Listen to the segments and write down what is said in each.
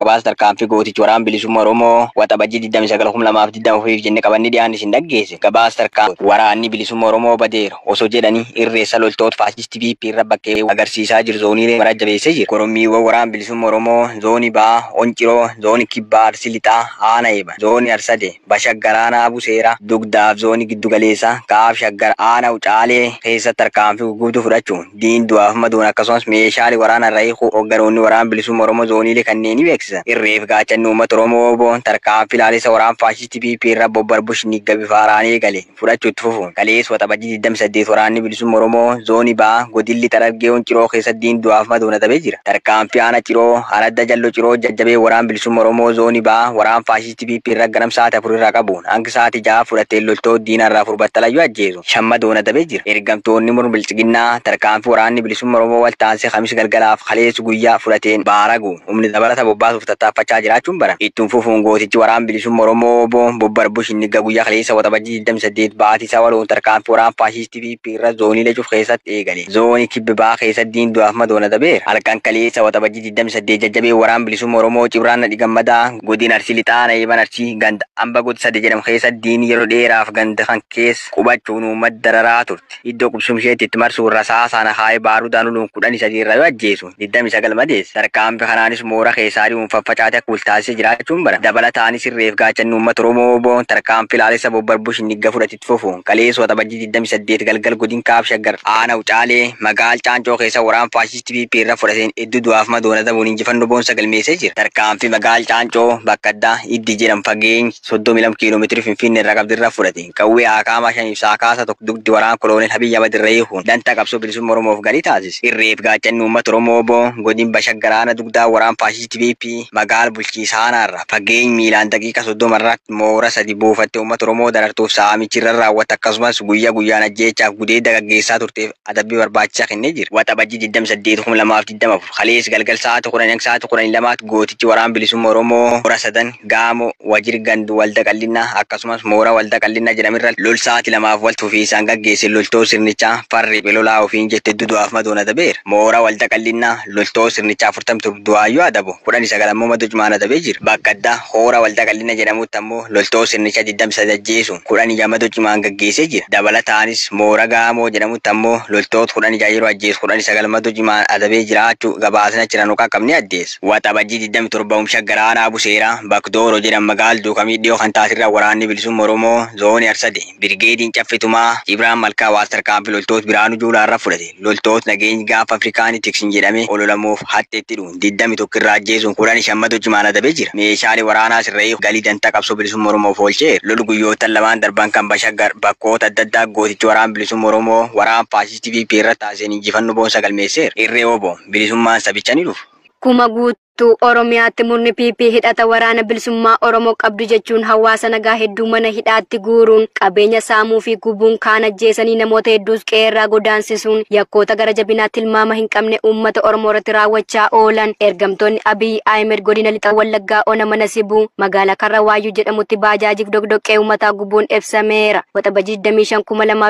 Gabaasa tarkaanfii gootichi waraan bilisummaa Oromoo Waxabajjii 29,2024 jenne qabanni dhiyaanni isin dhaggeesse. Gabaasa tarkaanfii waraanni bilisummaa Oromoo badeera osoo jedhanii irreessa loltoota faashistii PP irra bakkee agarsiisaa jiru zooniilee mara jabeessee jira. Korommiiwwan waraan bilisummaa Oromoo zoonii Ba'aa, Onciroo, zoonii Kibbaa Arsii Lixaa, Aana Eeba, zoonii Arsade, Bashaggaraanaa Buseera, Dugdaaf zoonii Giddugaleessaa, Kaaf Shaggar, Aana Ucaalee keessatti tarkaanfii gurguddoo fudhachuun diin du'aaf maduun akkasumas meeshaalee waraana irra hiikuu hoogganoonni waraan bilisummaa Oromoo zooniilee kanneen beeksisan. Irreef gaachanni uummata Oromoo boon tarkaanfii ilaalisa waraan faashistii PP irra bobbarbush nigga bifa haaraan eegale fudhachuu itti fufuun kalees Waxabajjii 28 waraanni bilisummaa Oromoo zoonii Ba'aa godilli Xarargee Onciroo keessatti diin du'aaf maduun adabee jira. Tarkaanfii aana Ciroo aradda Jallo Ciroo jajjabee waraan bilisummaa Oromoo zoonii Ba'aa waraan faashistii PP irra ganam sa'aatii 4 irraa qabuun hanga sa'aatii 6 fudhatee loltoota diina irraa furbattalayyuu ajjeesu shammadoon adabee jira. Ergamtoonni murni bilchiginnaa tarkaanfii waraanni bilisummaa Oromoo wal taansee Khamis galgalaaf kalees guyyaa fudhateen baaragu humni dabalata bobbaasuuf tattaaffachaa jiraachuun bara. Ittiin fufuun gootichi waraan bilisummaa Oromoo bobbarbush nigga guyyaa kaleessa Waxabajjii 28 baatii isaa waloon tarkaanfii waraan faashistii PP irra zoonii lecuuf keessatti eegale. Zoonii kibba ba'aa keessatti diin du'aaf madoon adabeera. Halkan kaleessa Waxabajjii 28 jajjabee waraan bilisummaa Oromoo Cibraan Nadhi Gammadaa godina Arsii Lixaa Eeban Arsii ganda Amba God sadi jedhamu keessatti diin yeroo dheeraaf ganda kan keessa qubachuun uummata dararaa turte. Iddoo qubsumsheetti itti marsuun rasaasaan haa'ee baarudaan uluun 13 irra yoo ajjeesu 29 madeesse. Tarkaanfii kanaanis moora keessaa adi'uun faffacaatee akka bultaasisee jiraachuun bara. Dabalataanis irreef gaachanni uummata Oromoo boon tarkaanfii ilaalessa bobbarbush nigga fudhatitti fufuun kaleessa Waxabajjii 28 galgal godin Kaaf Shaggar Aana Ucaalee magaal Caancoo keessa waraan faashistii PP irra fudhateen hedduu du'aaf madoon adabuun injifannoo boonsa galmeessee jira. Tarkaanfii magaal Caancoo bakka addaa Iddi jedhamu fageenya 32 kiiloomeetirii Finfinnee irraa qabdirra fudhate. Qawwee Akaama shaniif saakaasa tokko dugdi waraan koloneel Abiy Ahmed irra hiikuun dantaa qabsoo bilisummaa Oromoof galii taasise. Irreef gaachanni uummata Oromoo boon godin Bashaggaraana dugdaa waraan faashistii PP magaal bulchiisaa aanaarra fageenya miilaan daqiiqa 30 irratti moora sadi buufattee uummata Oromoo darartuuf saamichi irra raawwatte akkasumas guyyaa guyyaan ajjeechaaf gudeedda gaggeessaa turteef adabbii barbaachisaa kennee jira. Waxabajjii 28 2024 kalees galgal sa'aatii 10 hanga sa'aatii 12 gootichi waraan bilisummaa Oromoo moora sadan Gaamoo Wajir Gandu Walda Qallinnaa akkasumas moora Walda Qallinnaa jedhamirra lol sa'aatii 2 wal fufiisaan gaggeesse loltoo sirnichaa farri lolaa ofiin jette du'aaf madoon adabeera. Moora Walda Qallinnaa loltoo sirnichaa 47 du'aayyuu adabu 19 ammoo madoo cimaan adabee jira. Bakka addaa Hoora Walda Qallinnaa jedhamutti ammoo loltoo sirnichaa 23 ajjeesuun 16 madoo cimaan gaggeessee jira. Dabalataanis moora Gaamoo jedhamutti ammoo loltoota 16 yeroo ajjeesu 19 madoo cimaan adabee jiraachuu gabaasni achirraa nu qaqqabne addeessa. Waxabajjii 27 Umsha Garaanaa Buseeraa Bakdooro jedhan magaal duukamii dhiyoo kan taasirra waraanni bilisummaa Oromoo zoonii Arsade Birgeediin Caffitumaa Cibraan Malkaa Waas tarkaanfii loltoota Biraanuu Juulaarra fudhate. Loltoota nageenyi gaafa Afrikaanii tiksin jedhame ololamuuf hatteetti dhuun 21 irraa ajjeesuun 15 madoo cimaan adabee jira. Meeshaalee waraanaa sirra'ee galii dantaa qabsoo bilisummaa Oromoof oolcheera. Lol guyyootan lamaan darban kan Bashaggar bakkoota adda addaa gootichi waraan bilisummaa Oromoo waraan faashistii PP irra taasiseen injifannoo boonsa galmeesseera. Irree obbo bilisummaan sabicha ni dhufu. Kuma guutuu Oromiyaatti murni PP hidhata waraana bilisummaa Oromoo qabdu jechuun hawaasa nagaa hedduu mana hidhaatti guuruun qabeenya saamuu fi gubuun kaan ajjeesanii namoota hedduus qeerraa godaansisuun yakkoota gara jabinaatti tilmaama hin qabne uummata Oromoo irratti raawwachaa oolan. Ergamtoonni Abiy Ahmed godina Lixa Wallaggaa Ona Mana Sibuu magaalaa Karra Waayyuu jedhamutti baajaajiif doqdoqqee uummataa gubuun ibsameera. Waxabajjii 25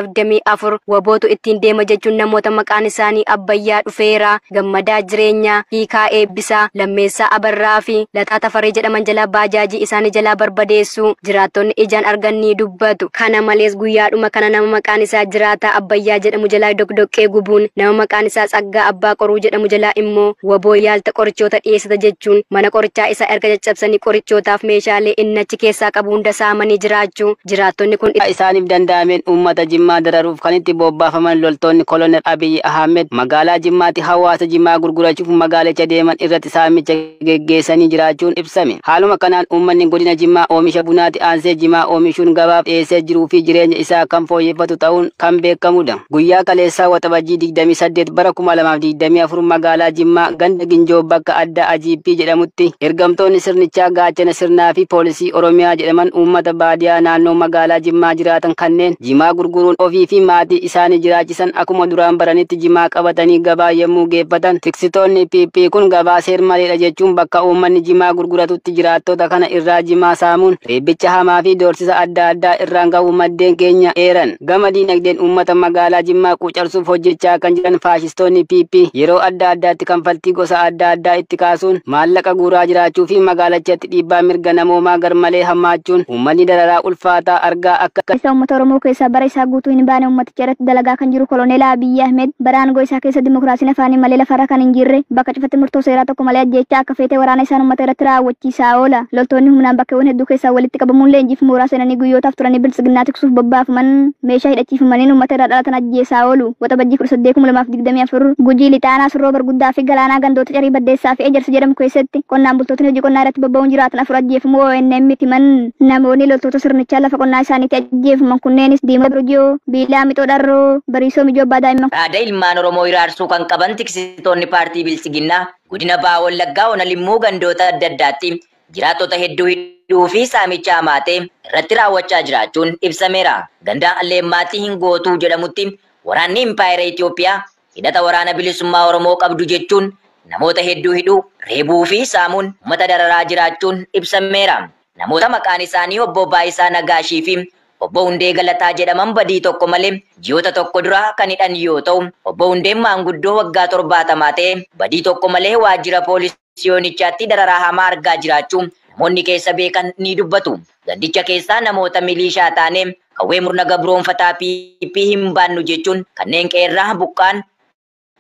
2024 wabootu ittiin deema jechuun namoota maqaan isaanii Abbayyaa Dhufeeraa, Gammadaa Jireenyaa, Hiikaa Eebbisaa, Lammeessaa Abarraa fi Lataa Tafaree jedhaman jalaa baajaajii isaanii jalaa barbadeessuu jiraattonni ijaan argan ni dubbatu. Kana malees guyyaadhuma kana nama maqaan isaa Jiraataa Abbayyaa jedhamu jalaa doqdoqqee gubuun nama maqaan isaa Tsaggaa Abbaa Qoruu jedhamu jalaa immoo waboo yaalta qorichoota dhiyeessata jechuun mana qorichaa isaa erga caccabsanii qorichootaaf meeshaalee inni achi keessaa qabu hunda saamanii jiraachuu jiraattonni kun isaaniif danda'ameen uummata Jimmaa dararuuf kan itti bobbaafaman loltoonni kolonel Abiy Ahmed magaalaa Jimmaatti hawaasa Jimmaa gurgurachuuf magaalicha deeman irratti saamicha geggeessanii jiraachuun ibsame. Haaluma kanaan uummanni godina Jimmaa oomisha bunaatti aansee jimaa oomishuun gabaaf dhiyeessee jiruu fi jireenya isaa kan fooyyeffatu ta'uun kan beekamudha. Guyyaa kaleessaa Waxabajjii 28 bara 2024 magaalaa Jimmaa ganda Ginjoo bakka adda Ajiippii jedhamutti ergamtoonni sirnichaa gaachana sirnaa fi poolisii Oromiyaa jedhaman uummata baadiyaa naannoo magaalaa Jimmaa jiraatan kanneen jimaa gurguruun ofii fi maatii isaanii jiraachisan akkuma duraan baranitti jimaa qabatanii gabaa yommuu geeffatan tiksitoonni PP kun gabaa seer malee jedha jechuun bakka uummanni jimaa gurguratutti jiraattota kana irraa jimaa saamuun reebbicha hamaa fi doorsisa adda addaa irraan ga'uu maddeen keenya eeran. Gama diinagdeen uummata magaalaa Jimmaa quucarsuuf hojjechaa kan jiran faashistoonni PP yeroo adda addaatti kanfaltii gosa adda addaa itti kaasuun maallaqa guuraa jiraachuu fi magaalachatti dhiibbaa mirga namoomaa garmalee hammaachuun uummanni dararaa ulfaataa argaa akka Isa uummata Oromoo keessaa bara isaa guutuu hin baane uummaticha irratti dalagaa kan jiru Koloneel Abiyyi Ahmed bara aangoo isaa keessa dimokiraasiin afaanii malee lafarra kan hin jirre bakka cufatti murtoo seeraa tokko malee ajjeechaa akka feete waraana isaan uummata irratti raawwachiisaa oola. Loltoonni humnaan bakkeewwan hedduu keessaa walitti qabamuun leenjiif mooraa seenanii guyyootaaf turanii biltsiginnaa tiksuuf bobbaafaman meeshaa hidhachiifamaniin uummata irraa dhalatan ajjeesaa oolu. Waxabajjii 18,2024 Gujii Lixaanaa Surroo Barguddaa fi Galaanaa gandoota Carii Baddeessaa fi Ejersa jedhamu keessatti qonnaan bultootni hojii qonnaa irratti bobba'uun jiraatan afur ajjeefamuu ONM himan. Namoonni loltoota sirnichaa lafa qonnaa isaaniitti ajjeefaman kunneenis Diimaa Birjoo, Biilaa Mixoo Dharroo, Bariisoo Mijoo Abbaa Daa'imman. Raada ilmaan Oromoo iraarsuu kan qaban tiksitoonni paartii Biltsiginnaa godina Baha Wallaggaa Ona Limmuu gandoota adda addaatti jiraattota hedduu hidhuu fi saamicha hamaatee irratti raawwachaa jiraachuun ibsameera. Ganda Leemmaatii Hingootuu jedhamutti waraanni Impaayera Itoophiyaa hidhata waraana bilisummaa Oromoo qabdu jechuun namoota hedduu hidhuu, reebuu fi saamuun uummata dararaa jiraachuun ibsameera. Namoota maqaan isaanii Obbo Baayisaa Nagaashii fi Obbo Hundee Galataa jedhaman badii tokko malee ji'oota tokko dura kan hidhan yoo ta'u, Obbo Hundeen maanguddoo waggaa 70 ta'e badii tokko malee waajjira poolisiyoonichaatti dararaa hamaa argaa jiraachuu namoonni keessa beekan ni dubbatu. Gandicha keessaa namoota milishaa taane qawwee murna gabroonfataa PP hin baannu jechuun kanneen qeerraa buqqaan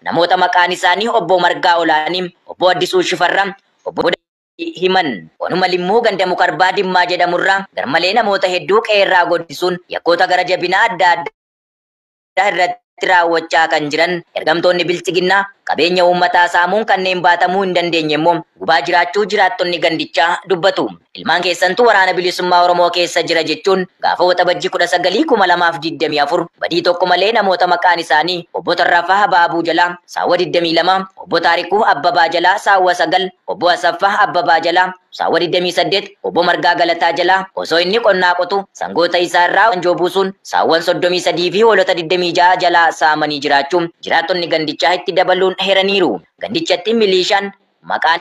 namoota maqaan isaanii Obbo Margaa Olaanii, Obbo Addisuu Shifarraa, Obbo himan. Onuma Limmuu ganda Mukarbaa Dimmaa jedhamurraa garmalee namoota hedduu qeerraa goddisuun yakkoota gara jabinaa adda addaa irratti raawwachaa kan jiran ergamtoonni biltsiginnaa qabeenya uummataa saamuun kanneen baatamuu hin dandeenye immoo gubaa jiraachuu jiraattonni gandichaa dubbatu. Ilmaan keessantu waraana bilisummaa Oromoo keessa jira jechuun gaafa Waxabajjii 19,2024 badii tokko malee namoota maqaan isaanii Obbo Tarraafaa Baabuu jalaa saawwa 22, Obbo Taarikuu Abbabaa jalaa saawwa 9, Obbo Asaffaa Abbabaa jalaa saawwa 28, Obbo Margaa Galataa jalaa osoo inni qonnaa qotu sangoota isaa irraa wanjoo buusuun saawwan 33 fi hoolota 26 jalaa saamanii jiraachuun jiraattonni gandichaa itti dabaluun heeraniiru. Gandichatti milishaan maqaan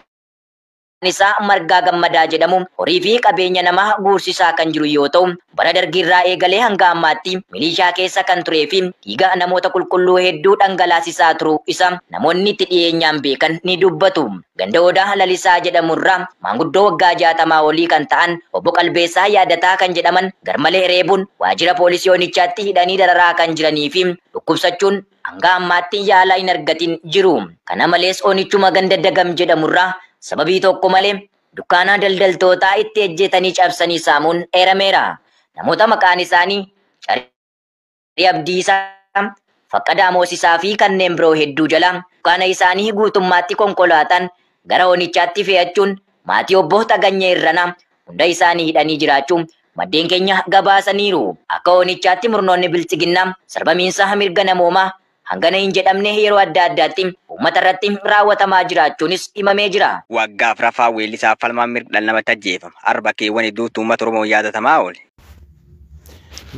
isaa Margaa Gammadaa jedhamu horii fi qabeenya namaa guursisaa kan jiru yoo ta'u, bara dargiirraa eegalee hanga ammaatti milishaa keessa kan turee fi dhiiga namoota qulqulluu hedduu dhangalaasisaa turuu isa namoonni itti dhiyeenyaan beekan ni dubbatu. Ganda Odaa Lalisaa jedhamurraa maanguddoo waggaa 60 olii kan ta'an Obbo Qalbeessaa Yaadataa kan jedhaman garmalee reebuun waajjira poolisiyoonichaatti hidhanii dararaa kan jiranii fi dhukkubsachuun hanga ammaatti yaala hin argatin jiru. Kana malees oonichuma ganda Dagam jedhamurraa sababii tokko malee dukkaana daldaltootaa itti ejjetanii cabsanii saamuun eerameera. Namoota maqaan isaanii Carii Abdiisaa, Faqqadaa Moosisaa fi kanneen biroo hedduu jala dukkaana isaanii guutummaatti konkolaataan gara oonichaatti fe'achuun maatii Obbo Taganyee Irranaa hunda isaanii hidhanii jiraachuu maddeen keenya gabaasaniiru. Akka oonichaatti murnoonni biltsiginnaa sarbamiinsa mirga namoomaa hangana hin jedhamne yeroo adda addaatti uummata irratti raawwatamaa jiraachuunis himamee jira. Waggaa afuraffaa weellisaa falmaan mirga dhala namaatti ajjeefama. Arba keewwan hedduutti uummata Oromoo yaadatamaa oole.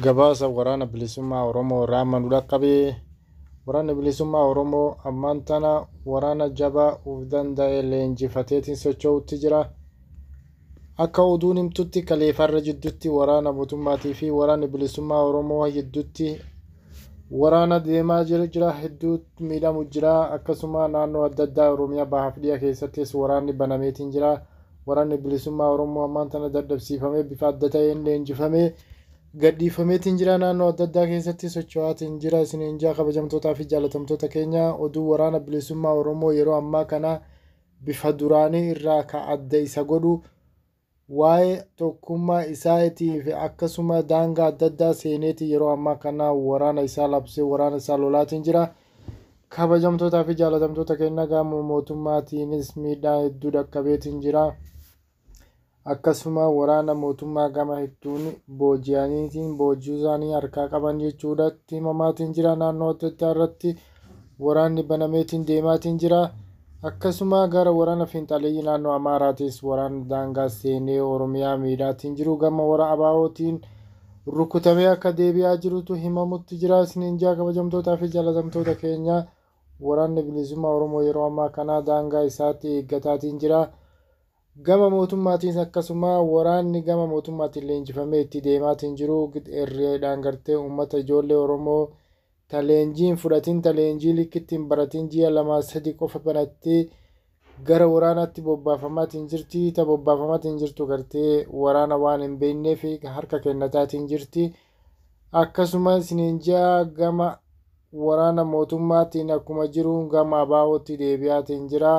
Gabaasa waraana bilisummaa Oromoo irraa amma nu dhaqqabe. Waraanni bilisummaa Oromoo ammaan tana waraana jabaa uf danda'e leenjifateetiin socho'utti jira. Akka oduun himtutti kaleefarra jidduutti waraana mootummaatii fi waraanni bilisummaa Oromoo jidduutti waraana deemaa jira, hedduu miidhamu jira. Akkasuma naannoo adda addaa Oromiyaa bahaaf dhiya keessattis waraanni banameetiin jira. Waraanni bilisummaa Oromoo ammaan tana dadhabsiifamee bifa adda ta'een leenjifamee gadhiifameetiin jira. Naannoo adda addaa keessatti socho'aatiin jira. Isiniin jaa kabajamtootaa fi jaalatamtoota keenya, oduu waraana bilisummaa Oromoo yeroo ammaa kana bifa duraanii irraa ka adda isa godhu waa'ee tokkummaa isaatii fi akkasuma daangaa adda addaa seeneeti yeroo ammaa kana waraana isaa labsee waraana isaa lolaatiin jira. Kabajamtootaa fi jaalatamtoota keenya, gama mootummaatiinis miidhaa hedduu dhaqqabeetiin jira. Akkasuma waraana mootummaa gama hedduun booji'aniitiin boojii isaanii harkaa qaban jechuudhaatti himamaatiin jira. Naannoo adda addaa irratti waraanni banameetiin deemaatiin jira. Akkasuma gara waraana fiinxaleeyyii naannoo Amaaraatis waraana daangaa seenee Oromiyaa miidhaatiin jiru gama warra ABO'tiin rukutamee akka deebi'aa jirutu himamutti jira. Isiniin jaa kabajamtootaa fi jaalatamtoota keenya, Waraanni bilisummaa Oromoo yeroo ammaa kana daangaa isaatti eeggataatiin jira. Gama mootummaatiin akkasuma waraanni gama mootummaatiin leenjifamee itti deemaatiin jiru irreedhaan gartee uummata ijoollee Oromoo ta leenjiin fudhatin, ta leenjii likkitti hin baratin, ji'a 2-3 qofa banattee gara waraanaatti bobbaafamaatiin jirti. Ta bobbaafamaatiin jirtu gartee waraana waan hin beekneef harka kennataatiin jirti. Akkasuma isiniin ji'a gama waraana mootummaatiin akkuma jiru gama abaa'ootti deebi'aatiin jira.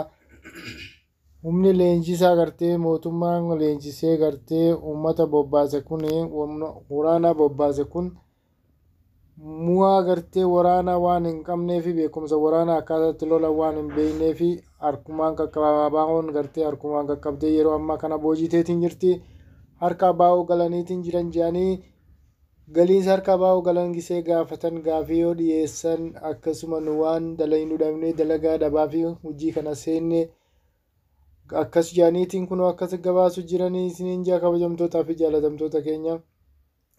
Humni leenjisaa gartee mootummaan leenjisee gartee uummata bobbaase kun, waraana bobbaase kun, mu'aa gartee waraana waan hin qabnee fi beekumsa waraanaa akkaataatti lola waan hin beeknee fi harkumaan qaqqabaa abaa'oon gartee harkumaan qaqqabdee yeroo ammaa kana boojiteetiin jirti. Harka abaa'oo galaniitiin jiran jedhanii galiinsa harka abaa'oo galan gisee gaafatan, gaafii yoo dhiyeessan, akkasuma nu waan dalaynu dhabnee dalagaa dhabaa fi hojii kana seenne akkas jedhaniitiin kunoo akkas gabaasu jiranii isiniin jaa. Kabajamtootaa fi jaalatamtoota keenya,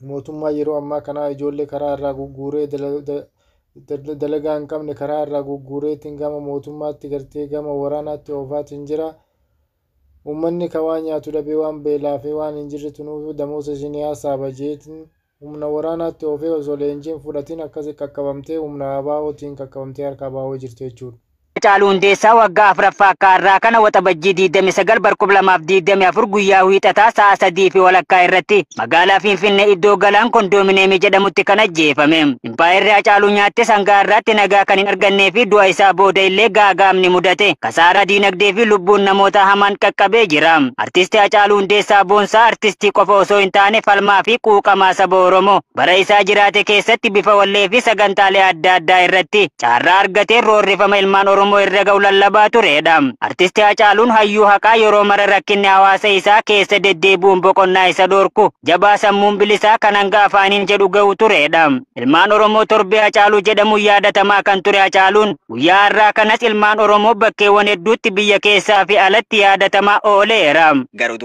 mootummaa yeroo ammaa kana ijoollee karaa irraa gugguuree, dalagaa hin qabne karaa irraa gugguureetiin gama mootummaatti gartee gama waraanaatti oofaatiin jira. Uummanni ka waan nyaatu dhabee waan beelaa fi waan hin jirre tunuuf damoosa isinii hasaaba jeetiin humna waraanaatti oofee osoo leenjiin fudhatiin akkasi qaqqabamtee humna abaa'ootiin qaqqabamtee harka abaa'oo jirti jechuudha. Hacaaluu Hundeessaa waggaa 4ffaa akka har'aa kana Waxabajjii 29 bar 2024 guyyaa wiixataa sa'a 3:30 irratti magaalaa Finfinnee iddoo Galaan Kondoominiyeemii jedhamutti kan ajjeefame. Impaayerri Hacaaluu nyaatte sangaa irraatti nagaa kan hin argannee fi du'a isaa booda illee gaagaamni mudate. Kasaaraa diinagdee fi lubbuun namoota hamaan qaqqabee jira. Artisti Hacaaluu Hundeessaa Boonsaa artistii qofa osoo hin taane falmaa fi quuqamaa saba Oromoo bara isaa jiraate keessatti bifa wallee fi sagantaalee adda addaa irratti carraa argatee roorrifama ilmaan Oromoo irra ga'u lallabaa turedha. Artisti Hacaaluun hayyuu haqaa yeroo mara rakkinni hawaasa isaa keessa deddeebi'uun boqonnaa isa dhorku, jabaa sammuun bilisaa kan hanga afaaniin jedhu ga'u turedha. Ilmaan Oromoo torbee Hacaaluu jedhamuun yaadatamaa kan ture Hacaaluun guyyaa har'aa kanas ilmaan Oromoo bakkeewwan hedduutti biyya keessaa fi alatti yaadatamaa ooleera. Garuu